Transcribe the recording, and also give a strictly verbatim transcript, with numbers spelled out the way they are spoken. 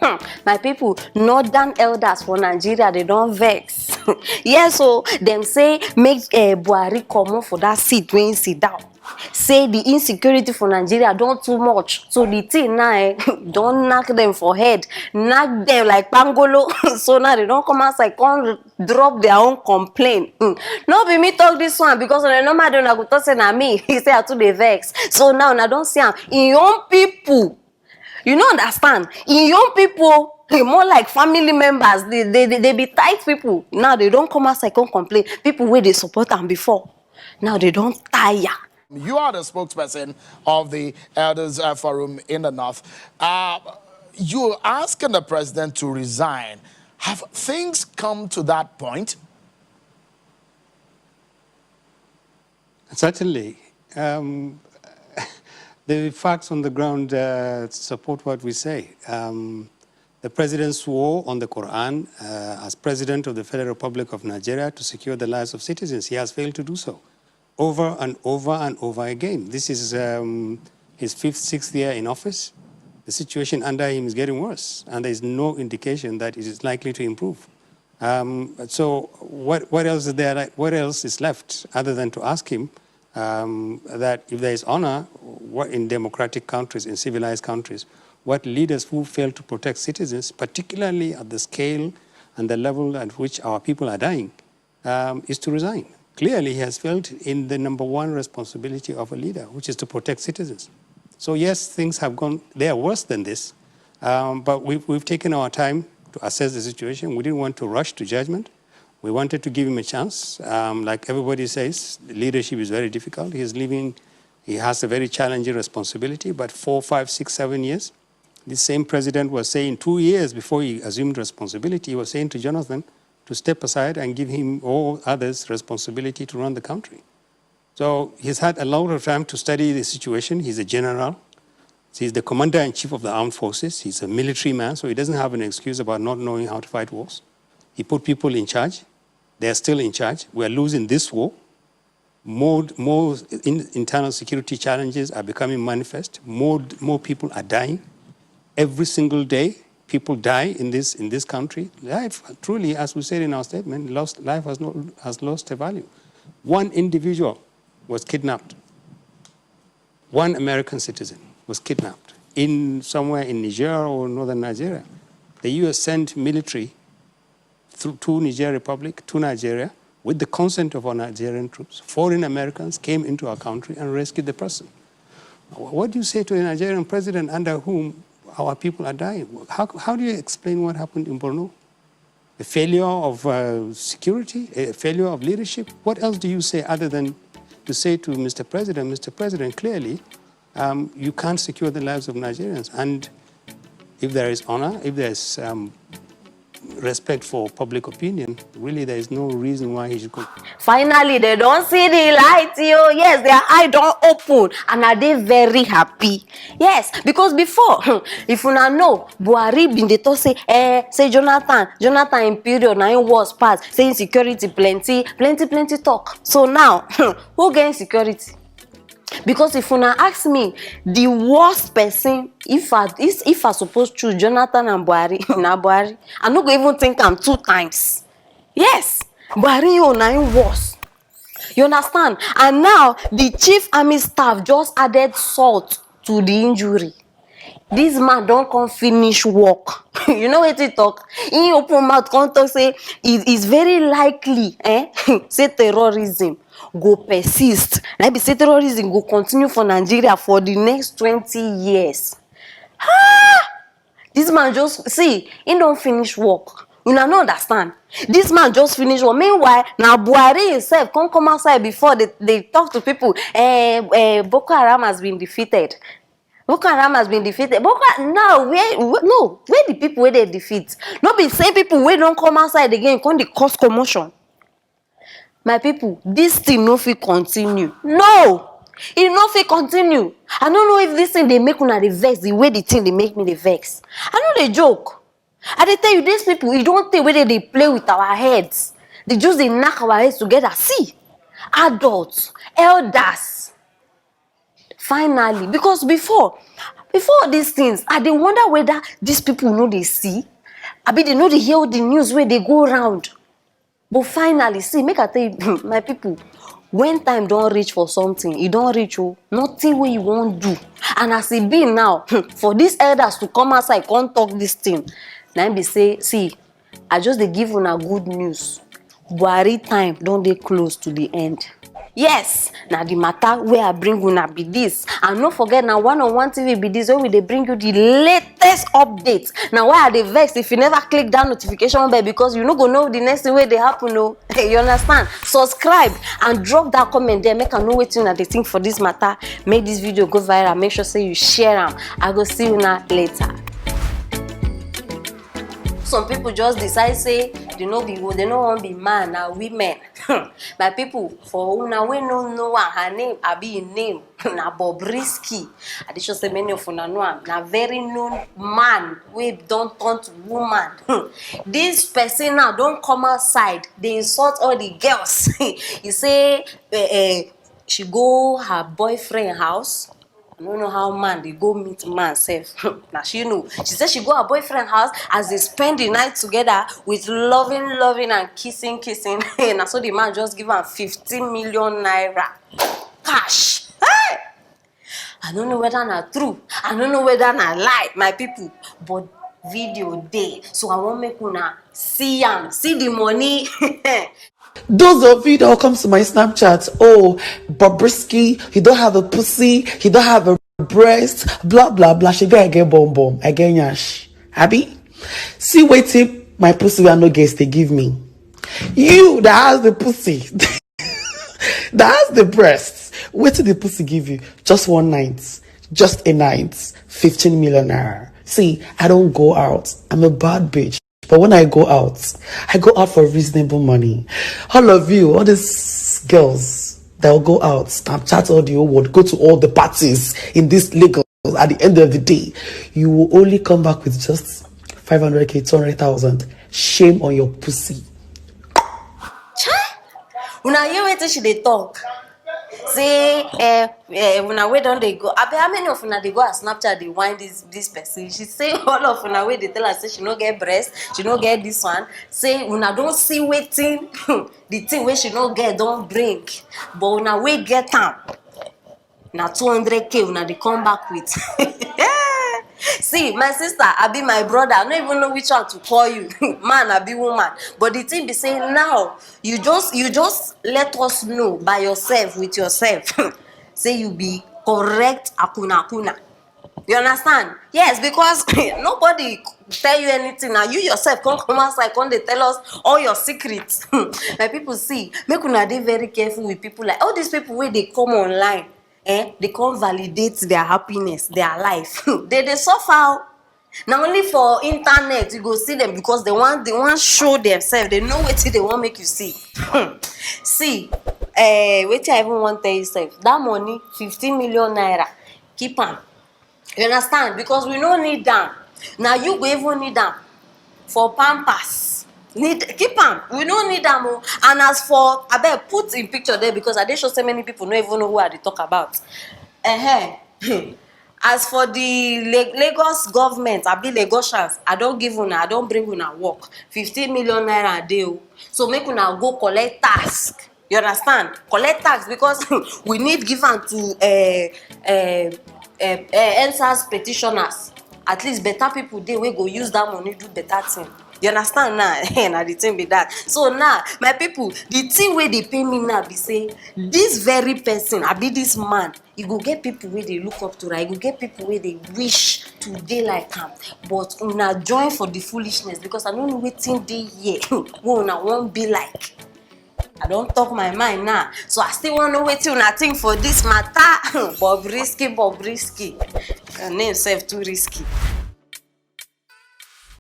Hmm, my people, northern elders for Nigeria, they don't vex. Yes, so them say make uh, Buhari comot for that seat when he sit down. Say the insecurity for Nigeria don't too much. So the thing now eh, don't knock them for head, knock them like pangolo. So now they don't come outside, come drop their own complaint. Hmm. No be me talk this one because on a normal day, una go talk say na me. He say I too dey vex. So now una don see am. Im own people, you no understand. Im young people, eh, more like family members, they, they, they, they be tight people. Now they don't come outside, come complain. People where they support them before, now they don't tire. You are the spokesperson of the Elders uh, Forum in the North. Uh, you're asking the president to resign. Have things come to that point? Certainly. Um, the facts on the ground uh, support what we say. Um, the president swore on the Quran uh, as president of the Federal Republic of Nigeria to secure the lives of citizens. He has failed to do so over and over and over again. This is um, his fifth, sixth year in office. The situation under him is getting worse, and there is no indication that it is likely to improve. Um, so what, what else is there? What else is left other than to ask him um, that if there is honor, what in democratic countries, in civilized countries, what leaders who fail to protect citizens, particularly at the scale and the level at which our people are dying, um, is to resign. Clearly, he has failed in the number one responsibility of a leader, which is to protect citizens. So yes, things have gone, they are worse than this, um, but we've, we've taken our time to assess the situation. We didn't want to rush to judgment. We wanted to give him a chance. Um, like everybody says, leadership is very difficult. He's leaving, he has a very challenging responsibility, but four, five, six, seven years. This same president was saying two years before he assumed responsibility, he was saying to Jonathan to step aside and give him or others responsibility to run the country. So he's had a lot of time to study the situation. He's a general. He's the commander in chief of the armed forces. He's a military man, so he doesn't have an excuse about not knowing how to fight wars. He put people in charge. They are still in charge. We are losing this war. More, more in, internal security challenges are becoming manifest. More, more people are dying. Every single day, people die in this, in this country. Life, truly, as we said in our statement, lost, life has, not, has lost a value. One individual was kidnapped. One American citizen was kidnapped in somewhere in Niger or northern Nigeria. The U S sent military through to Niger Republic, to Nigeria, with the consent of our Nigerian troops. Foreign Americans came into our country and rescued the person. What do you say to a Nigerian president under whom our people are dying? How, how do you explain what happened in Borno? A failure of uh, security, a failure of leadership? What else do you say other than to say to Mister President, Mister President, clearly, um, you can't secure the lives of Nigerians. And if there is honor, if there's um, respect for public opinion, really there is no reason why he should go. Finally, they don't see the light, yo. Yes, their eye don't open, and are they very happy? Yes, because before, if una know, Buhari bin dey talk say, eh, say Jonathan, Jonathan in period na him worse pass, say insecurity plenty, plenty, plenty talk. So now, who get insecurity? Because if una ask me, the worst person, if I if, if I suppose choose Jonathan and Buhari, na Buhari. I no go even think am two times. Yes, Buhari own na him worse. You understand? And now the chief army staff just added salt to the injury. This man don come finish work. You know wetin he talk? He open mouth come talk say it is very likely eh, say terrorism go persist. Na be say terrorism go continue for Nigeria for the next twenty years. Ah! This man just see, he don finish work. Una no understand. This man just finish work. Meanwhile, na Buhari himself come come outside before they, they talk to people. Eh, eh, Boko Haram has been defeated. Boko Haram has been defeated. Boko Haram, now where wh- no where the people where they defeat? No be say people where don't come outside again come dey cause commotion. My people, this thing no fit continue. No, e no fit continue. I no know if this thing dey make una dey vex the way the thing dey make me dey vex. I no dey joke. I dey tell you, these people, e don tey wey dey dey play with our heads. They just dey knock our heads together. See, adults, elders. Finally, because before, Before all these things, I dey wonder whether these people no dey see, abi they no dey hear all the news wey dey go round. But finally, see, make I tell you, my people, when time don reach for something, e don reach o. Nothing wey you wan do. And as e be now, for these elders to come outside come talk this thing, na im be say, see, I just dey give una good news. Buhari time don dey close to the end. Yes, na the matter wey I bring una be this. And no forget, na One on One T V be this, wey we dey bring you the latest update. Na why I dey vex if you never click that notification bell, because you no go know the next thing wey dey happen o. You understand? Subscribe and drop that comment there, make I know wetin una dey think for this matter. Make this video go viral. Make sure say you share am. I go see una later. Some people just decide say they no be, they no wan be man, na women. My people, for una wey no know am, her name, abi im name, na Bobrisky. I dey sure say many of una know am. Na very known man wey don turn to woman. This person now don come outside, dey insult all the girls. He say, eh, eh, she go her boyfriend house. I no know how man dey go meet man sef. Na she know. She say she go her boyfriend house, as they spend the night together with loving, loving and kissing, kissing. Na so the man just give am fifteen million naira cash. Hey! I no know whether na true. I no know whether na lie, my people. But video dey. So I wan make una see am. See the money. Those of you that will come to my Snapchat, "Oh, Bobrisky, you don't have a pussy, you don't have a breast, blah, blah, blah." She go, "I get bum bum, I get nyash." Abi? See wetin my pussy wey I no get dey give me. You that has the pussy, that has the breasts, wetin the pussy give you? Just one night, just a night, fifteen million naira. See, I don't go out. I'm a bad bitch. But when I go out, I go out for reasonable money. All of you, all these girls that will go out, Snapchat all the whole world, go to all the parties in this Lagos, at the end of the day, you will only come back with just five hundred K, two hundred thousand. Shame on your pussy. Chai! Una hear wetin she dey talk? Say, eh, eh, una wey don dey go. Abi, how many of una dey go her Snapchat dey whine this, this person? She say all of una wey dey tell her say she no get breast, she no get this one. Say una don see wetin the thing wey she no get don bring, but una wey get am, na two hundred K una dey come back with. See, my sister, abi my brother, I no even know which one to call you. Man, abi woman. But the thing be say now, you just, you just let us know by yourself, with yourself, say you be correct akuna akuna. You understand? Yes, because nobody tell you anything. Now you yourself come, come outside, come dey tell us all your secrets. My people, see, make una dey very careful with people like all these people wey dey come online. Eh, they come validate their happiness, their life. They dey suffer o. Na only for internet you go see them, because they want, they want show themselves. They know wetin they want make you see. See, eh, wetin I even wan tell you sef. That money, fifteen million naira, keep am. You understand? Because we no need am. Na you go even need am for pampers. Need, keep am. We no need am o. And as for, abeg, put im picture there, because I dey sure say many people no even know who I dey talk about. Ehen. As for the La-, Lagos government, abi Lagosians, I don give una, I don bring una work. Fifteen million naira dey o. So make una go collect tax. You understand? Collect tax, because we need give am to, eh, eh, eh, eh, EndSARS petitioners. At least better people dey wey go use that money do better thing. You understand now? Na the thing be that. So now, my people, the thing wey dey pain me now be say this very person, abi this man, e go get people wey dey look up to am, e go get people wey dey wish to dey like am. But una join for the foolishness, because I no know wetin dey here wey una wan be like. I don talk my mind now, so I still wan know wetin una think for this matter. Bobrisky, Bobrisky, your name sef too risky.